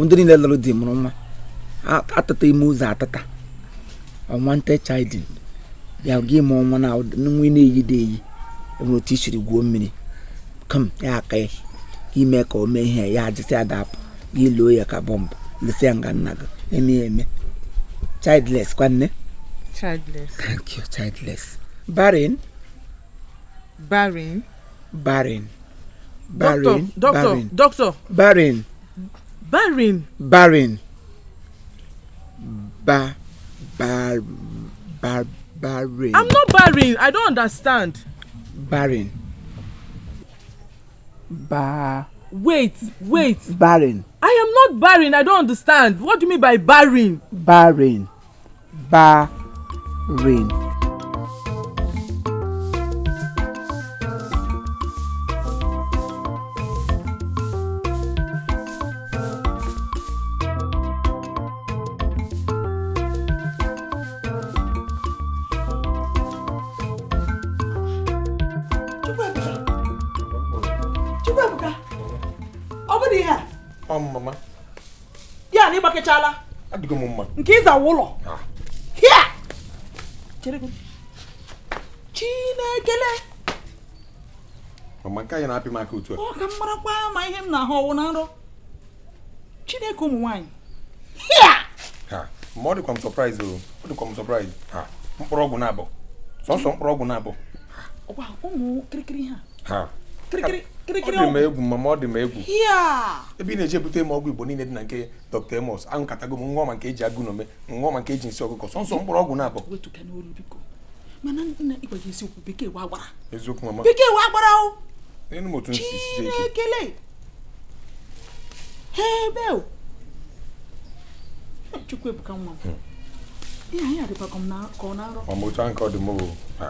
Ndị niile lụrụ di mụrụ nwa. Atata ime ụzọ atata. Unwanted childing. Ya gị mụọ nwa na nwa ị na-eyi dị eyi. Enwere otu i siri gwuo mmiri. Kam ya aka ya. Ime ka o mee ihe ya ajịsị ya dapụ. Gị loo ya ka bọmbụ. Lụsị ya nga nna gị. Eme ya eme. Childless kwa nne. Childless. Thank you, childless. Barren. Barren. Barren. Doctor, Barren. doctor, Barren. doctor. Barren. Barren. Barren. Ba ba ba barren. I'm not barren. I don't understand. Barren. Ba Wait, wait. barren. I am not barren. I don't understand. What do you mean by barren? Barren. Barren. Chukwuebuka. Chukwuebuka. Ọ bụrụ ihe a, Ọ mama, ya na ịgbakechala adịgo m mma. nke ịzawa ụlọ. Hịa! Chere gị. Chinekele. Mama, nke anyị na-apị m aka otu a. Ọ ka m marakwa ma ihe m na-ahụ ọwụ na nrọ. Chineke ụmụ nwaanyị. Hịa! Ha, ma ọ dịkwa m surprise o. Ọ dịkwa m surprise. Ha, mkpụrụ ọgwụ na-abụ. Sọsọ mkpụrụ ọgwụ na-abụ. Ọkwa ụmụ kirikiri ha. Ha. Kirikiri Ọ kirikiri dị m ọgwụ. egwu mama, ọ dị m egwu. Hịa! Ebe ị na-eje ebute m ọgwụ Igbo niile dị na nke Dr. Amos, aṅụkatago m ṅụọ ma nke eji agụ n'ome, ṅụọ ma nke eji nsị ọkụkọ, sọnsọ mkpụrụ ọgwụ na-abụ. Wetuka n'olu biko. Mana nna ịgwa gị eziokwu bekee wa agbara. Eziokwu mama. Bekee wa agbara o. Enu m otu nsi sie ike. Chinekele. Ebe o. Chukwuebuka nwa m. Ihe anyị adịkwa ka m na ka ọ na-arọ. Mama, otu ahụ nke ọ dị m o. Ha,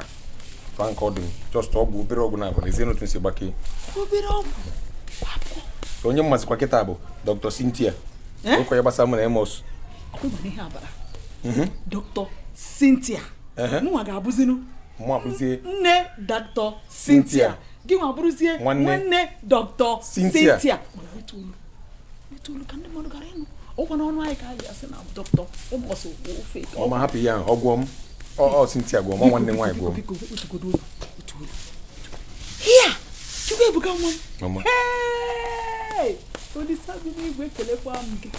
otu ahụ nke ọ dị m. Just ọgwụ obere ọgwụ na-abụ na ezie otu nsi gbakee. Obere ọgwụ. Kwapụ. Onye mmazikwa kịta bụ Dr. Cynthia. Eh? Okwu ya gbasara mụ na Amos. Ọkwa ịma na ihe abara. Dr. Cynthia. Ehe. Mụnwa ga-abụzinu Mụ abụzie nne Dr. Cynthia. Cynthia. Gị nwa bụrụzie Nwanne. nwanne Dr. Cynthia. Cynthia. Mana wetu olu. Wetu olu ka ndị mmadụ gara ịnụ. Ọkwa n'ọnụ anyị ka anyị asị na Dr. Amos ofe. Mama hapụ ya ahụ, ọ gwọọ m. Ọ Cynthia gwọọ m, ọ nwanne m nwaanyị gwọọ m. Biko, wetugodo olu. Wetu olu. Hịa! Chukwuebuka nwa m. Mama. Hey! Olisa bi n'igwe ekelekwa m gị.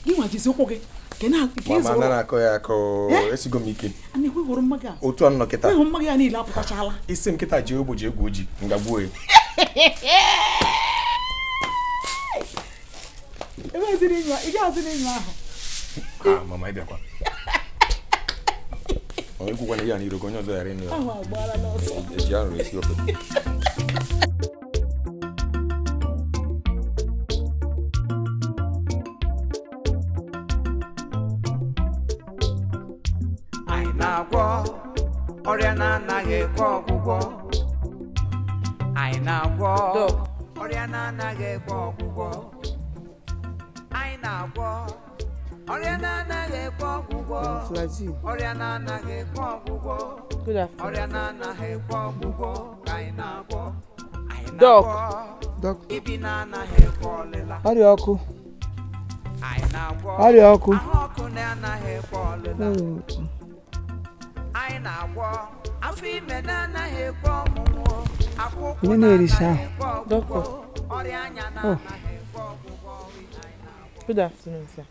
Gị nwa jizi ụkwụ gị. Nke na nke Mama ịzụ anaghị ụlọ. akọ ya akọ, Eh? esigo m ike. A na-ekwe hụrụ mma gị a. Otu a nọ kịta. Ịhụ mma gị a niile apụtachala. Isi m kịta ji ogbo ji egwu oji, nga gbuo ya. Enweghịziri ịnyụ ị gaghịzi n'ịnyụ ahụ. Ah, mama ị bịakwa. Ọ ekwukwana ya n'iro ka onye ọzọ ghara ịnụ ya. Ahụ agbaala n'ọsọ. Eji arụrụ esi ofe. Anyị na-agwọ ọrịa na-anaghị ekwe ọgwụgwọ. Anyị na-agwọ Doc. ọrịa na-anaghị ekwe ọgwụgwọ. Anyị na-agwọ ọrịa na-anaghị ekwe ọgwụgwọ. Flagyl. Ọrịa na-anaghị ekwe ọgwụgwọ. Good afternoon. Ọrịa na-anaghị ekwe ọgwụgwọ ka anyị na-agwọ. Anyị Doc. na-agwọ Doctor. ibi na-anaghị ekwe ọlịla. Ọrịa ọkụ. Anyị na-agwọ Ọrịa ọkụ. ahụ ọkụ na-anaghị ekwe ọlịla. Anyị na-agwọ afọ ime na-anaghị ekwe ọmụmụ. Akwụkwọ Onye na-ericha na-anaghị ekwe ọgwụgwọ. Doctor. Ọrịa anya na-anaghị ekwe ọgwụgwọ. Anyị na-agwọ. Good afternoon, sir.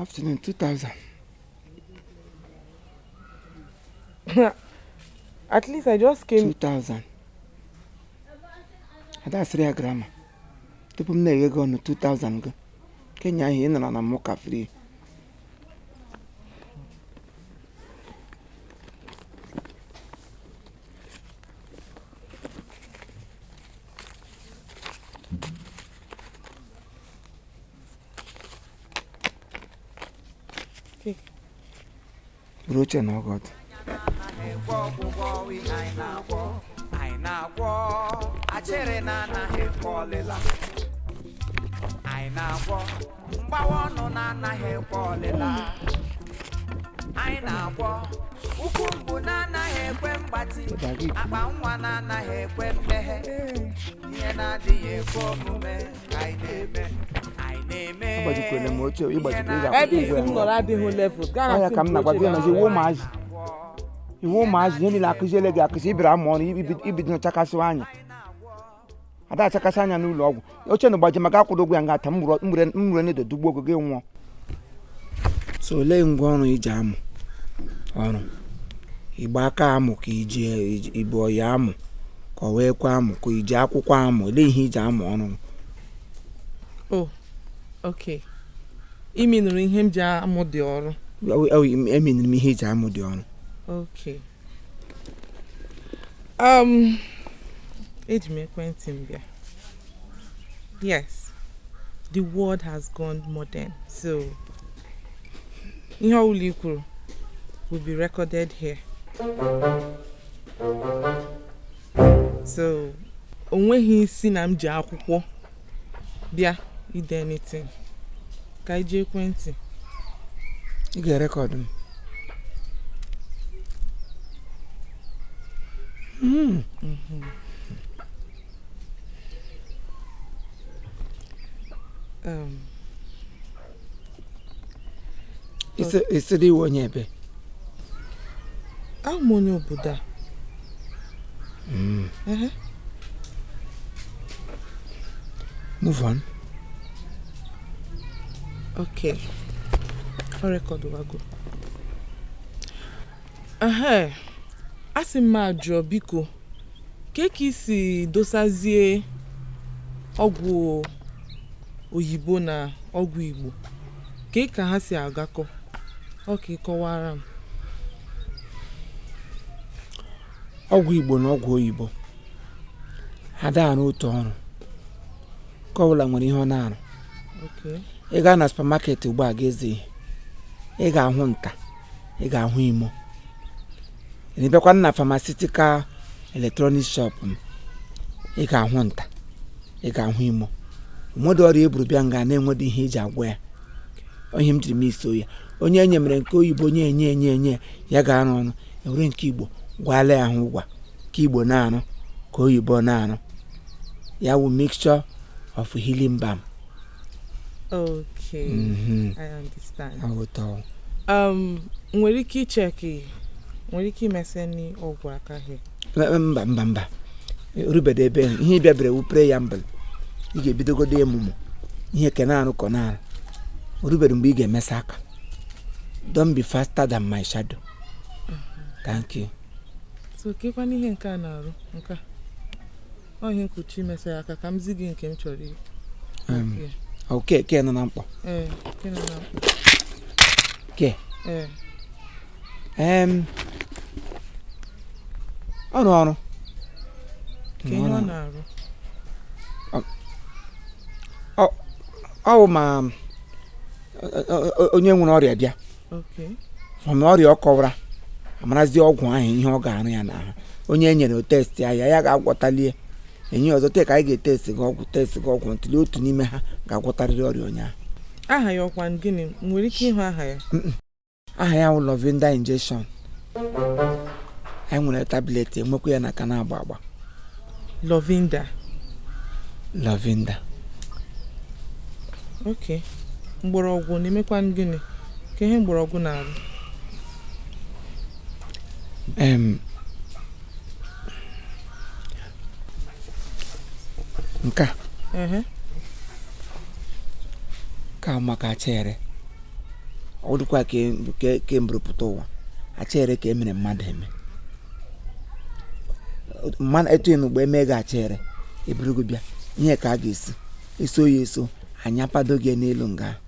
Afternoon 2000. At least I just came. 2000. Ada asịrị ya grama. Tupu m na-eghe gị ọnụ 2000 gị. Kenya ahụ ị nọrọ na mụ ka free. Take. Buru oche na ọgọ dị. Ekwe ọgwụgwọ ihe anyị na-agwọ. Anyị na-agwọ achịrị na-anaghị ekwe ọlịla. Anyị na-agwọ mgbawa ọnụ na-anaghị ekwe ọlịla. Anyị na-agwọ ụkwụ mgbu na-anaghị ekwe mgbatị, akpa nwa na-anaghị ekwe mmeghe, ihe na-adịghị ekwe omume ka anyị na-eme, anyị na-eme. Agbajikwere m oche, ịgbajikwere, ị ga-akwụ Ebe ụgwọ isi ya. m nọrọ adịghị level. Gaa Ọ ya na ka m na-agwa gị na iwu ụmụazị, iwu ụmụazị, ihe niile akụziele gị akụzi, ịbịara amụ ọrụ, ibido chakasịwa anya, ada achakasị anya n'ụlọ ọgwụ. Oche na gbaji maka akwụdo ụgwọ ya nga ata m were nedo dugbuo ogo gị nwụọ. So olee ngwa ọrụ iji amụ ọrụ? Igba aka amụ ka iji ibu ọya amụ ka ọ wee kwa amụ ka iji akwụkwọ amụ? Olee ihe iji amụ ọrụ? Oh, okay. Imi nụrụ ihe m ji amụ dị ọrụ. Emeniri m ihe iji amụ dị ọrụ. Okay. Eji m ekwentị m bịa. Yes, the world has gone modern, so ihe ọbụla i kwuru will be recorded here. So, o nweghị isi na m ji akwụkwọ bịa ide anything. Ka anyị ji ekwentị. Ị ga-erekọdụ m? Isiri iwe onye ebe? Abụ m onye obodo a. Ehe. Move on. Okay. Ọ rekọdụwago. Ehe. A sị m ma jụọ, biko, ke ka isi dosazie ọgwụ oyibo na ọgwụ Igbo? Ke ka ha si agakọ? Ọ ka ị kọwara m. Ọgwụ Igbo na ọgwụ oyibo ha da arụ otu ọrụ, nke ọbụla nwere ihe ọ na-arụ. Ị gaa na supermarket ugbu a ga-eze ihe, ị ga-ahụ nta, ị ga-ahụ imo. Ị bịakwa na pharmaceutical electronic shop m, ị ga-ahụ nta, ị ga-ahụ imo. Onwedị ọrịa eburu bịa nga na-enwedị ihe eji agwọ ya. Onye m jiri m iso ya, onye enye mere nke oyibo, onye enye enye enye ya ga-arụ ọrụ, ewere nke Igbo gwala ya ahụ ụgwa ka Igbo na-arụ ka oyibo na-arụ ya, wụ mixture of healing balm. Okay. I understand. Aghọta. Nwere ike icheki, nwere ike imese ni ọgwụ aka here? Mba, mba, mba, rubede ebe ahụ. Ihe ịbịa bịara wu preamble. Ị ga-ebidogodo ịmụmụ ihe ke na-arụ ka ọ na-arụ. Rubere mgbe ị ga-emesa aka. Don't be faster than my shadow. Thank you. So kekwana ihe nke a na-arụ, nke a? Ọ ihe mkpuchi imesa ya aka ka m zi gị nke m chọrọ Yeah. Ok, ke nọ na mkpọ? Ee, nke nọ na mkpọ. Ke? Ee. Ọrụ ọrụ. Ka ihe ọ na-arụ? Ọ wụ ma onye nwere ọrịa bịa, ma ọrịa ọ kọwara, amarazie ọgwụ ahụ ihe ọ ga-arụ ya n'ahụ. Onye e nyere test ya, ya ga-agwọtalie, enye ọzọ te ka anyị ga-etesti gị ọgwụ, testi gị ọgwụ, ntụli otu n'ime ha ga-agwọtarịrị ọrịa onye ahụ. Aha ya ọkwa gịnị? M nwere ike ịhụ aha ya? Aha ya wụ Lovinda injection. Anyị nwere tablet, enwekwa ya na ka na-agba agba. Lovinda. Lovinda. Ok, mgbọrọgwụ na-emekwa gịnị? Ka ihe mgbọrọgwụ na-arụ? Nke a ka maka achere ọ dịkwa ka pụta ụwa achere ka e mere mmadụ eme mmadụ etu mgbe eme gị achere eburugo bịa ihe ka a ga-esi eso ya eso anya pado gị n'elu nga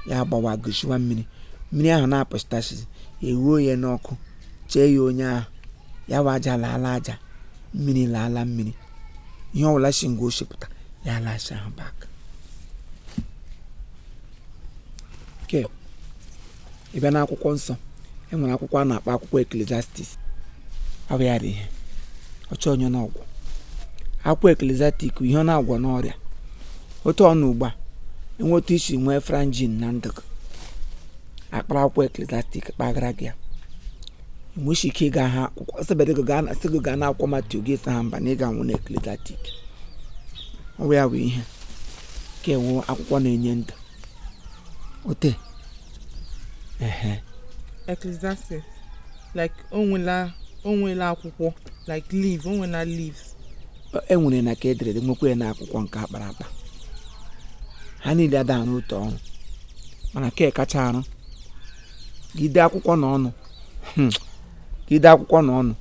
ya gbawa goshiwa mmiri mmiri ahụ na-apụchitachi ewuo ya n'ọkụ chee ya onye ahụ ya wa aja laala aja mmiri laala mmiri ihe ọbụla si ngwa oshipụta ya lachi ahụ bak ke ị bịa n'akwụkwọ nsọ e nwere akwụkwọ a na-akpọ akwụkwọ Ecclesiastes. Ọ bụ ya dị ihe ọchọ onye n'ọgwụ akwụkwọ Ecclesiastes ihe ọ na-agwọ n'ọrịa otu ọnụ ugbu a enweta isi nwee franjin na ndụ Akpara akwụkwọ Ecclesiastic kpagara gị ya. Enweghị ike ịga ha akwụkwọ sịbere gị gaa sị gị gaa n'akwụkwọ Matiu, gị sị ha mba, na ị ga-anwụ na Ecclesiastic. Ọ bụ ya bụ ihe ka ewu akwụkwọ na-enye ndụ ote ehe. Ecclesiastes, like o nwela akwụkwọ like leaf, o nwela leaves. E nwere na ka ederede nwekwa ya na akwụkwọ nke akpara akpa. Ha niile ada arụ otu ọrụ, mana ka kacha arụ gide akwụkwọ na ọnụ, gide akwụkwọ na ọnụ.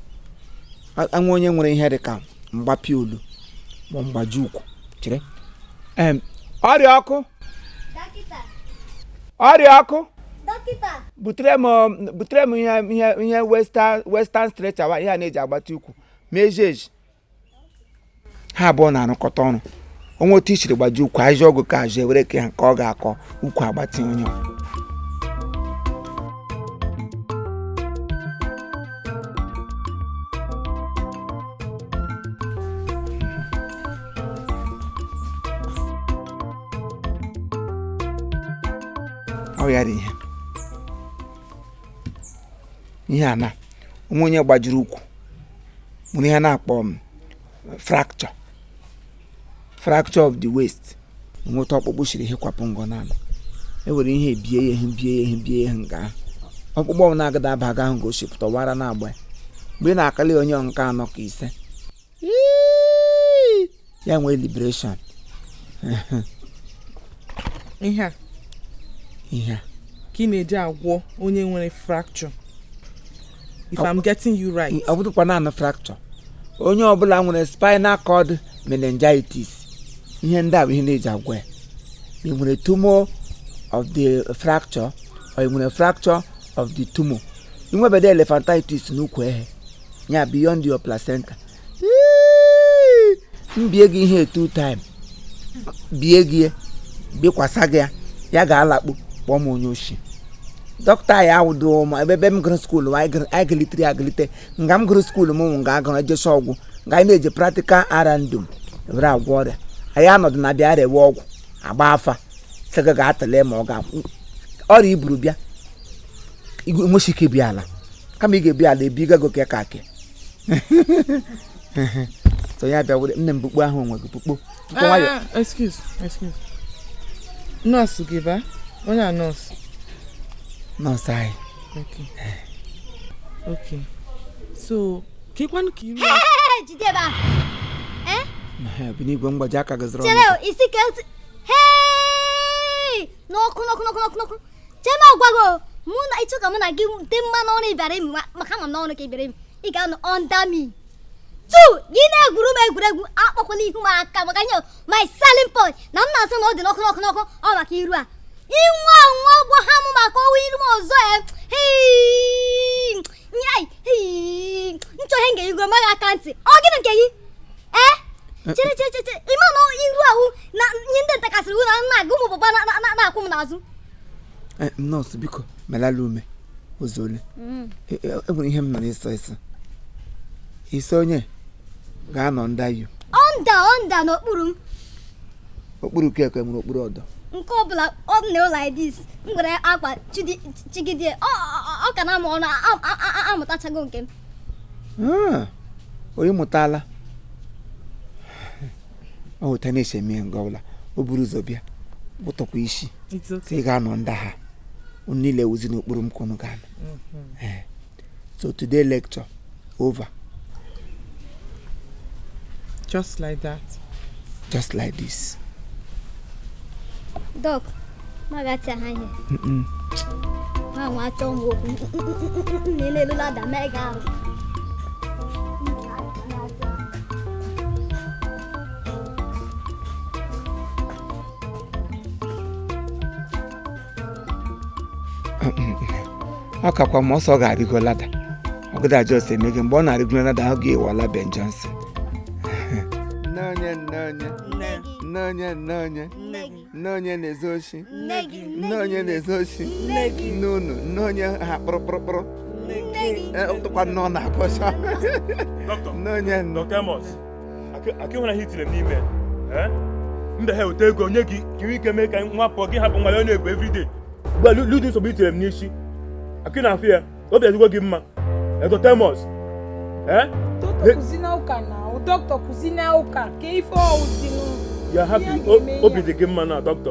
Anwe onye nwere ihe dị ka mgbapi olu ma mgbaji ukwu chere ọrịa ọkụ. Dọkịta. Ọrịa ọkụ. Dọkịta. Butere m ihe western stretcher wa, ihe a na-eji agbata ukwu ma eji eji. Ha abụọ na-arụkọta ọrụ. Onwe otu ichiri gbaji ukwu, ahịhịa ọgụ ka azụ ewere ka ha ka ọ ga-akọ ukwu agbati onye. Ọ ya dị ihe a na onwe onye gbajiri ukwu nwere ihe a na-akpọ fracture of the waist, nweta ọkpụkpụ siri ihe kwapụ ngọ n'ala, e were ihe bie ya ihe, bie ya ihe, bie ya ihe nga ahụ ọkpụkpụ ọbụla agada aba aga ahụ ka o si pụta wara na-agba ya. Mgbe ị na-akali onye nke anọ ka ise. Ii! Ya nwee liberation. Ihe a ihe a ka ị na-eji agwọ onye nwere fracture, if I'm getting you right? Ọ bụrụkwa naanị fracture, onye ọbụla nwere spinal cord meningitis, ihe ndị a bụ ihe na-eji agwọ ya. Ma ị nwere tumor of the fracture or ị nwere fracture of the tumor, ị nwebede elephantitis n'ukwu ehe ya beyond your placenta. Ii! M bie gị ihe two time, bie gị ya, bikwasa gị ya, ya ga-alakpu. Kpọọ m onye oshi. Dọkịta ya awụdo ma ebe m gụrụ school, anyị galitere agalite. Nga m gụrụ school m wụ nga agụrụ ejesi ọgwụ, nga anyị na-eji practical arandum were agwọ ọrịa. Anyị anọdụ na bịa rewe ọgwụ agba afa sị gị ga-atụle ma ọ ga ọrịa iburu bịa nwesi ike bịa ala kama ị ga-ebi ala ebiga gị ka akị so ya bịa were nne m bukpo ahụ onwe gị bukpo bukpo nwayọ. Ah, excuse, excuse, nọọsụ gị ba onye a nọọsụ? Nọọsụ anyị. Okay, so kekwanụ ka iru Hey, jide ebe ahụ. Eh? Bi n'igwe mgbaji aka gị zụrụ. Chere o, isi ka hey! N'ọkụ, n'ọkụ, n'ọkụ, n'ọkụ, n'ọkụ. Chere m agwa gị o, mụ na ịchọ ka mụ na gị dị mma n'ọrụ ị bịara imi, maka ama m n'ọrụ ka ị bịara imi. Ị ga-anọ under me. Two, gị na-egwuru m egwuregwu, akpọkwala ihu m aka maka nye my selling point na m na-asị na ọ dị n'ọkụ, n'ọkụ, n'ọkụ. Ọ maka iru a. Inwe anwa gwa ha m maka ọnwa iru m ọzọ ya. Hey! Nyai! Hey! Nchọ ihe m ga-eyigoro m aka ntị. Ọ gịnị nke gị? Eh? Chere, chere, chere, ịma na iru ahụ na ihe ndị ntakasịrị hụ na na-agụ ụmụ papa na-akwụ m n'azụ. Nọọsụ, biko melala ume ụzọ ole. E nwere ihe m nọ n'ịsọ ịsọ ise onye ga-anọ under you. Under, under, n'okpuru m. Okpuru keke nwere okpuru ọdọ. Nke ọbụla ọ na like this, m gwere akwa chigide ọ ka na-amụ ọnụ amụtachago nke m. Ah, onye mụtala ọ hụta na-esi eme ya nga ọbụla o buru ụzọ bịa bụtọkwa isi. It's okay. Sị ị ga-anọ ndị ha unu niile wuzi n'okpuru m ka unu ga-anọ. So today lecture over. Just like that? Just like this. Doc, ma ga-atia ha ihe. Ha nwa achọ m okwu na n'elu ladder mee ga arụ. Ọ kakwa ma ọsọ ga-arịgo ladder, ọgụda jos eme gị mgbe ọ na-arịgo ladder ahụ ga-ewala Ben Johnson. Nne onye, nne onye, nne onye, nne onye, nne onye na-ezu oshi, nne onye na-ezu oshi, nne unu, nne onye ha kpụrụkpụrụkpụrụ tụkwa nnọọ na-akpọcha. Dọkịta. Nne onye nne. Dr. Amos, aka ịhụna ihe itiri m n'ime, eh? Mbe ha weta ego nye gị ka inwe ike mee ka nwa pụọ, gị hapụ nwa ya ọ na-egwu everyday. Ugbu a ludi nsogbu i tinyere m n'isi. Akụ na afụ ya, obi adịgo gị mma. Dr. Amos. Eh? Dọkịta kụzi na ụka na dọkịta kụzi na ụka ka ife ọwụzinụ. You are happy. Obi dị gị mma na dọkịta.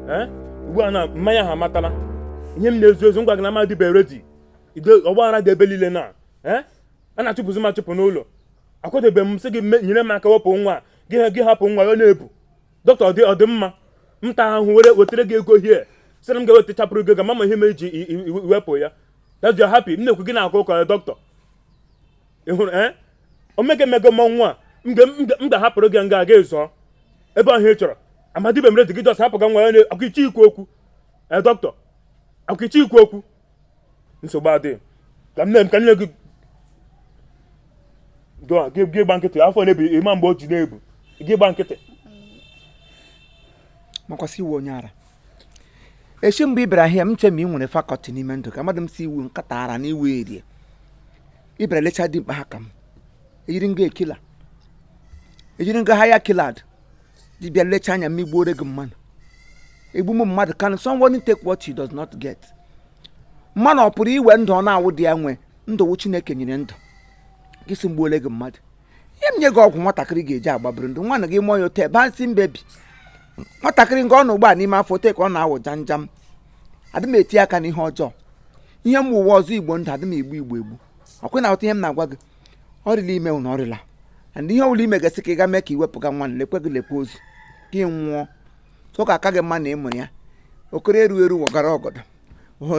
Eh? Ugbu a na mmanya ha amatala. Ihe m na-ezu ezu ngwa gị na amadị be redi. Ọgbaghara dị ebe niile na. Eh? A na-achụpụzi m achụpụ n'ụlọ. Akwadebe m sị gị nyere m aka wepụ nwa gị hapụ nwa ya na-ebu. Dọkịta ọ dị mma. M taa ahụhụ were wetere gị ego hie. Sị na m ga-ewetachapụrụ gị ego mama ihe m eji wepụ ya. That's you are happy. M na-ekwu gị na-akụ ụka ya dọkịta. Ị hụrụ eh? Omega emego m nwa m ga-ahapụrụ gị nga aga ezọ ebe ahụ ị chọrọ. Amadibe m redi gị jọs hapụ ga nwa ya akụichi ikwu okwu. Ee dọkịta, akụichi ikwu okwu. Nsogbu adịghị. Ka m ka nne gị gị gba nkịtị afọ na-ebu ịma mgbe o ji na-ebu gị gba nkịtị. Makwasị iwu onye ara. Echi mgbe ị bịara ahịa m che ma ị nwere fakọlti n'ime ndụ ka mmadụ m si iwu nkata ara na iwu erie. Ị bịara lecha dimkpa ha ka m. Ejiri nga ekila. Ejiri nga haya kilad. Dibịa lecha anya mmigbuore gị mmanụ. Egbu m mmadụ can someone take what he does not get. Mmanụ ọ pụrụ iwe ndụ ọ na-awụ dị ya nwe ndụ wụ Chineke nyere ndụ. Gị si mgbuole gị mmadụ. Ihe m nye gị ọgwụ nwatakịrị ga-eji agbabiri ndụ nwanne gị mụọ ya ote bansi bebi. Nwatakịrị nga ọ nọ ugbu a n'ime afọ ote ka ọ na-awụ janjam. Adị m eti aka n'ihe ọjọọ. Ihe m ụwa ọzọ Igbo ndụ adị m egbu Igbo egbu. Ọkwe na aghọta ihe m na-agwa gị. Ọrịla ime na ọrịla. And ihe ọbụla ime gasị ka ị ga mee ka iwepụga nwa lekwe gị lekwe ozu ka ị nwụọ. So ka aka gị mma na ị mụrụ ya. Okoro eru eru wọgara ọgọdọ.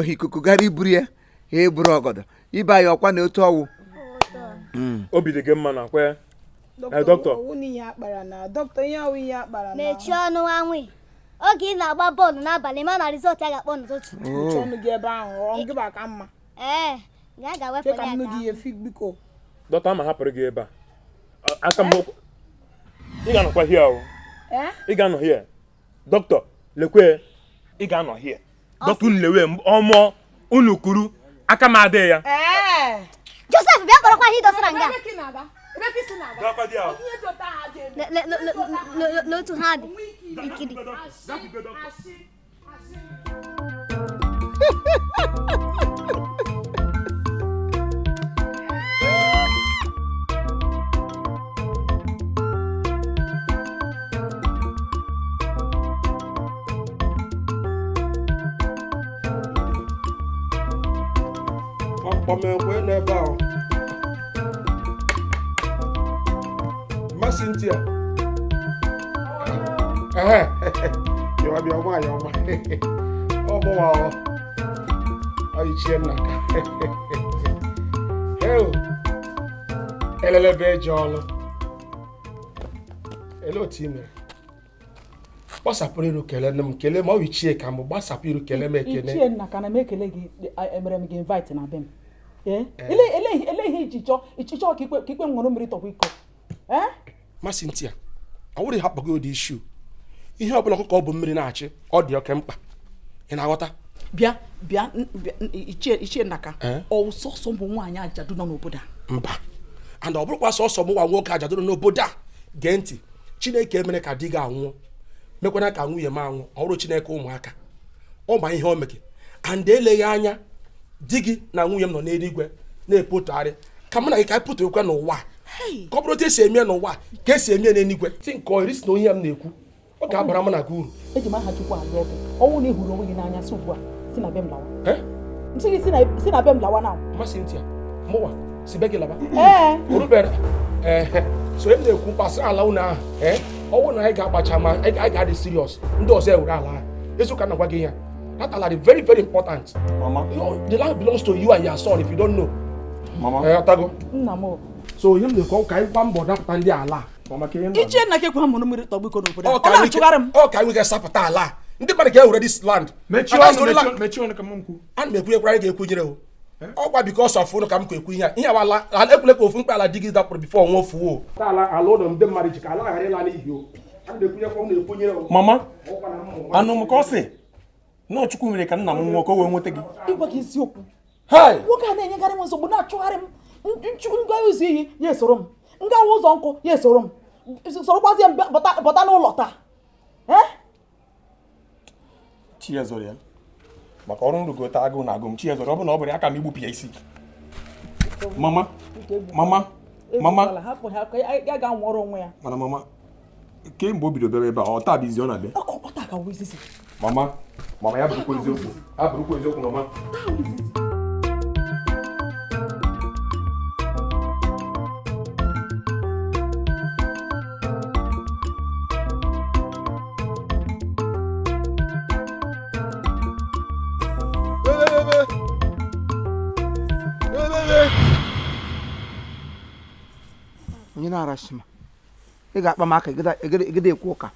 Ikuku gara iburu ya ya eburu ọgọdọ. Ibe ya ọkwa na otu ọwụ. Obi dị gị mma na kwe. Dọkịta. Mechie ọnụ anwụ. Oge ị na-agba bọọlụ n'abalị ma na rizọtụ ya ga-akpọ n'ụtụtụ. Ee, gaa ga wepụ ya ka. Dọkịta ama hapụrụ gị ebe a. Aka m ị ga-anọkwa hie o. Ị ga-anọ hie. Dọkịta lekwe ị ga-anọ hie. Dọkịta unu lewe ọmụọ unu kuru aka m adịghị ya. Joseph bịa kpọrọkwa ihe dọsara nga. N'otu ha dị ikiri. Kpọmekwe n'ebe ahụ. Mmasị ntị a. Bịa bịa nwayọ ọma. Ọ mụwa ọ. Ọ ichie nna ka. Elelebe eje ọlụ. Ele otu ị mere. Gbasapụrụ iru kelee m kelee ma ọ ichie ka m gbasapụ iru kelee m ekene. Ichie nna ka na m ekele gị emere m gị invite na be m. Ele ihe iji chọọ ịchọ ka ikpe m ṅụrụ mmiri tọkwa iko. Masị ntị a ọ wụrụ hapụ gị ụdị ishu ihe ọbụla ọkụkọ ọ bụ mmiri na-achị ọ dị oke mkpa ị na-aghọta. Bịa bịa ichie nnaka ọsọsọ bụ nwaanyị ajadu nọ n'obodo a. Mba and ọ bụrụkwa sọsọ mụnwa nwoke ajadu nọ n'obodo a. Gee ntị, Chineke mere ka di gị anwụọ mekwana ka nwunye m anwụ ọ bụrụ Chineke ụmụaka ọ ma ihe o meke and eleghị anya di gị na nwunye m nọ n'eluigwe na-epotogharị ka mụ na gị ka anyị pụtụrụkwa n'ụwa ka ọ bụrụ otu esi eme n'ụwa ka esi eme n'eluigwe. Ti nke ọ iri si na onye m na-ekwu ọ ga-abara m na gị uru. Eji m aha Chukwu alụ ọgụ ọnwụ na ịhụrụ onwe gị n'anya si ugbu a si na be m lawa. M sị gị si na be m lawa na. Masị ntị a mụwa si be gị laba. Orubere so m na-ekwu gbasara ala unu ahụ ọnwụ na anyị ga-agbacha ma anyị ga-adị serious ndị ọzọ ewere ala ahụ ezu ka na-agwa gị ya. That ala dị very very important. Mama. The land belongs to you and your son if you don't know. Mama. Ọtago. Nna m. So ihe m na-ekwu ka anyị gba mbọ napụta ndị ala. Ichie nna kekwa mụrụ mmiri tọgbọ iko n'obodo a. Ọ na-achụgharị m. Ọ ka anyị nwere sapụta ala. Ndị mmadụ ga-ewere this land. Mechie ọnụ ka m kwu. Ana m ekwu ekwara ga-ekwu nyere o. Ọkwa because of ụnụ ka m ekwu ihe a. Ihe ala ekwule ka ofu mkpa ala di gị dapụrụ before nwa ofuo. Ala ala ụlọ ndị mmadụ ji ka ala ghara ịla n'ihi o. Ana m ekwunyekwa ụnụ ekwenyere o. Mama. Anụ m ka ọ sị na Chukwu mere ka nna m nwụọ ka o wee nweta gị. Ịgwa gị isiokwu. Nwoke a na-enyekarị m nsogbu na-achụgharị m nga ụzọ iyi ya esoro m nga ụzọ nkụ ya esoro m sorokwazie m bata n'ụlọ taa. Chi ya zọrọ ya. Maka ọrụ nrụgota agụụ na agụ m chi zọrọ ọ bụ na ọ bụrụ ya aka m igbupụ ya isi. Mama, mama, mama. Hapụ ha ka ya ga nwụọrọ onwe ya. Mana mama, kemgbe o bido bịara ebe a, ọ taa bụ izi ọ na-abịa. Ọ taa ka wụ izizi. Mama, mama ya bụrụkwa eziokwu. Ya bụrụkwa eziokwu mama. Onye na-arasị m ị ga-akpa m aka egede ekwu ụka.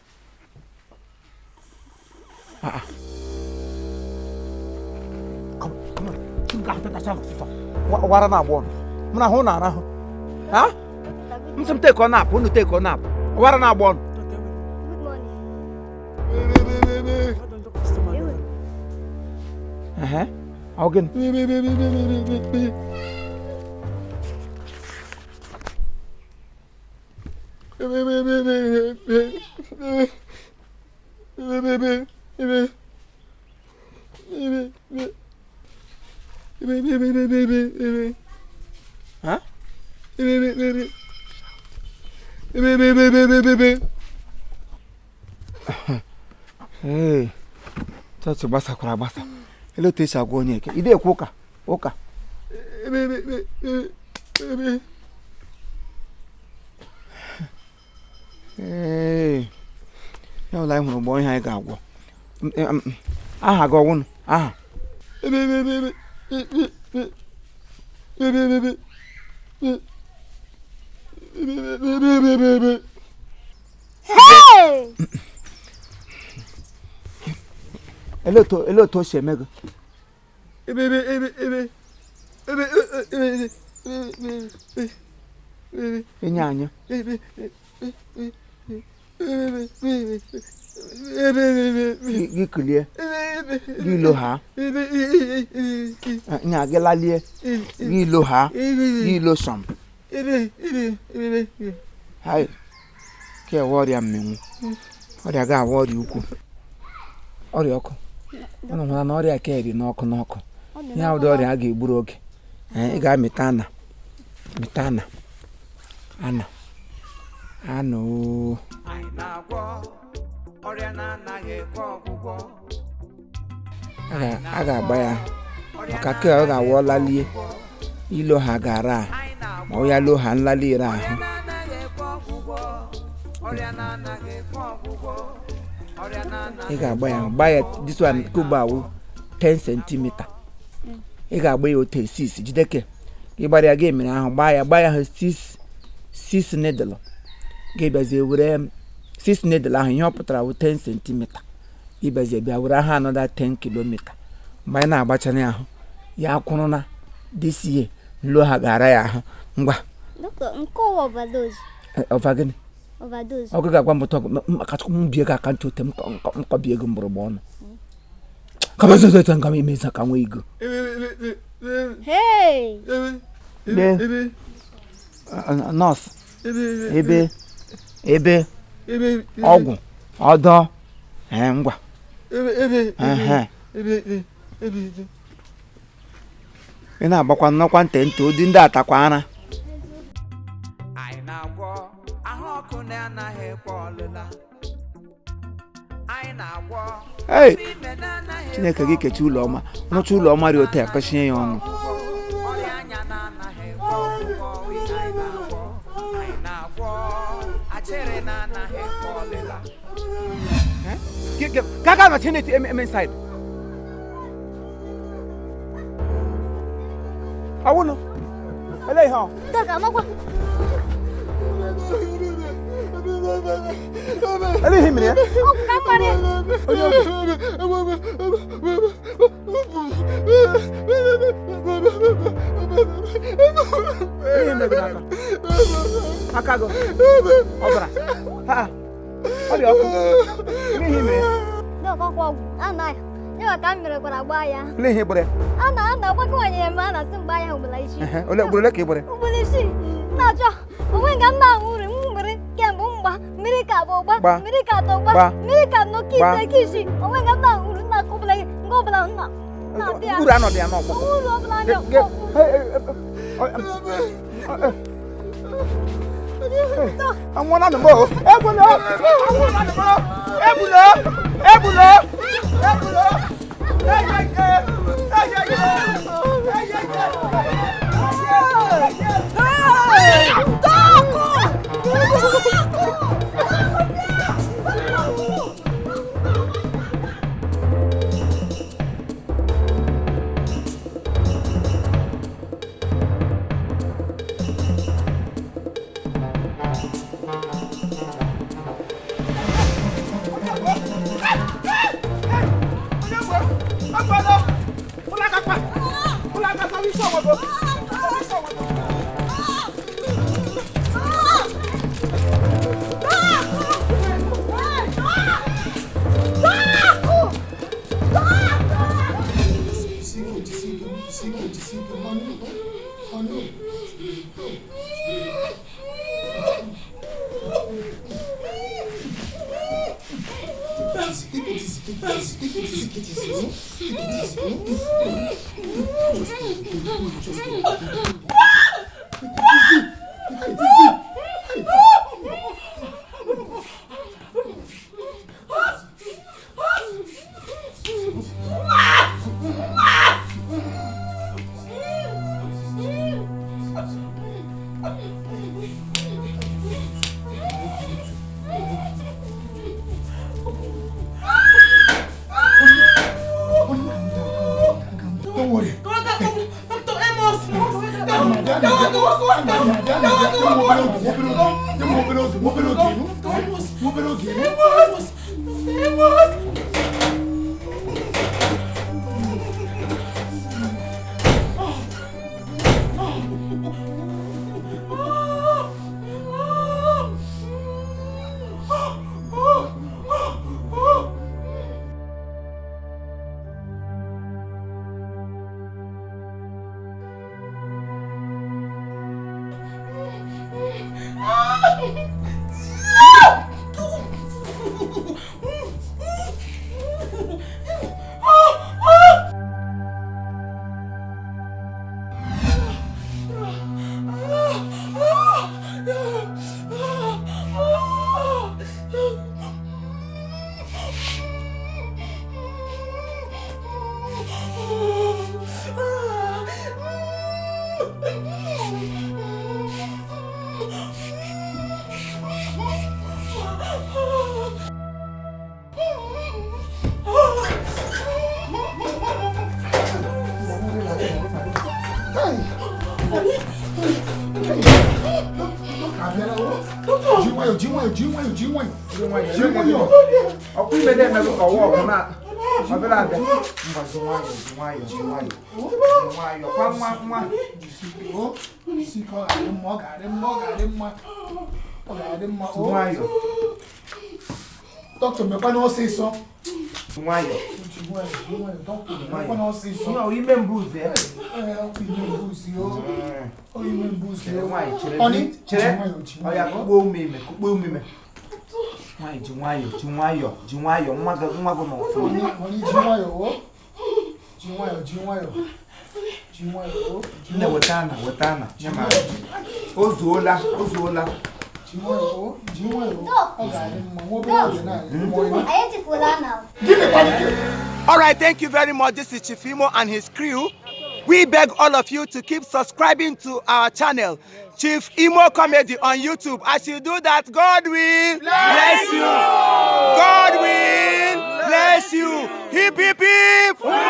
Wara na agba ọnụ m na ahụ na-arahụ m sị m take ọ na-apụ unu take ọ na-apụ wara na agba ọnụ. Ọ gịnị? Huh? Hey, chọọchị gbasakwara agbasa. Ele otu esi agwa onye eke ide ekwu ụka ụka. Ee, ya ụlọ anyị hụrụ mgbe ihe anyị ga-agwọ. Aha gị ọwụnụ aha. Ele otu o si eme gị? Enye anya. Gị kulie, gị lo ha, nya gị lalie, gị lo ha, gị lo sọm. Hai, ke ọrịa mmenwu, ọrịa ga-awụ ọrịa ukwu, ọrịa ọkụ. Ụnụ hụra na ọrịa ka dị n'ọkụ n'ọkụ. Ya ụdị ọrịa a ga-egburu oge. Ị ga-amịta ana, mịta ana, ana, ana ooo. A ga-agba ya maka ke ọ ga-awụ lalie ilo ha gara ma ọ ya loo ha nlali ire ahụ. Ị ga-agba ya gbaa ya this one kugba awụ 10 cm. Ị ga-agba ya otu 6 jideke ị gbara ya ga emere ahụ gbaa ya ahụ 6 needle ga-ebiazie were 6 needle ahụ ihe ọ pụtara wụ 10 cm. Ịbịazie bịa were ahụ another 10 km. Mgbe anyị na-agbachana ahụ ya kwụrụ na this year nlo ha ga-ara ya ahụ ngwa. Gịnị? Ọgụ ga-agwa m ụtọ maka chukwu m bie gị aka ntị ote m nkọbi ego mgbọrọgba ọnụ. Kama nga m emeza ka nwee ego. Nọọsụ ebe ebe ọgwụ ọdọ ngwa. Ị na-agbakwa nnọkwa ntị ntị ụdị ndị atakwa ara. Anyị na-agwọ ahụ ọkụ na-anaghị ekwe ọlụla. Anyị na-agwọ Chineke gị kechi ụlọ ọma nụcha ụlọ ọma dị otu akọchie ya ọnụ. Ọrịa anya na-anaghị ekwe ọgwụgwọ. Anyị na-agwọ, anyị na-agwọ achịrị na-anaghị ekwe ọlịla. Kaka na chineke eme inside. Awụnụ ele ihe ọ? Ele ihe mere ya? Ihe mere gị n'aka? Aka gị ọbara? Ha, ọ dị ọkụ. Ele ihe mere ya? Ele ihe gbara ya? Ole ugboro ole ka ị gbara? Ugboro isii. Na-achọ onwe nga m na-aṅụ nri m mmiri kemgbe mgba mmiri ka abụọ gba mmiri ka atọ gba mmiri ka anọ ka ise ka isii onwe nga m na-aṅụ nri nna ọbụla nga ọbụla nna Uru anọdụ ya n'ọkpụkpụ. Uru ọbụla dị ọkpụkpụ. Anwụọla nụ m o. Egbula! Anwụọla nụ m o. Egbula! Egbula! Egbula! Don't worry. Dr. Amos! Dọkịta mekwana ọsịsọ. Nwayọ. Mekwana ọsịsọ. Ihe ime mbuze. Ime mbuze. Nwanyị chere. Chere. Ọya kụkpọ ume ime, kụkpọ ume ime. Nwanyị ji nwayọ, ji nwayọ, ji nwayọ, nwa gị nwa gị nọ ọfụma. Ji nwayọ o. Ji nwayọ, ji nwayọ. Ji nwayọ o. Nne weta ana, weta ana. Nye m aka. O zuola, o zuola. Ji nwayọ o, ji nwayọ o. Ọ ga-adị mma, nwa obere oge na Anyị echefula na. All right, thank you very much. This is Chief Imo and his crew. We beg all of you to keep subscribing to our channel, Chief Imo Comedy on YouTube. As you do that, God will bless you. God will bless you. Hip, hip, hip. Hooray!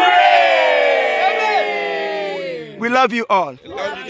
We love you all.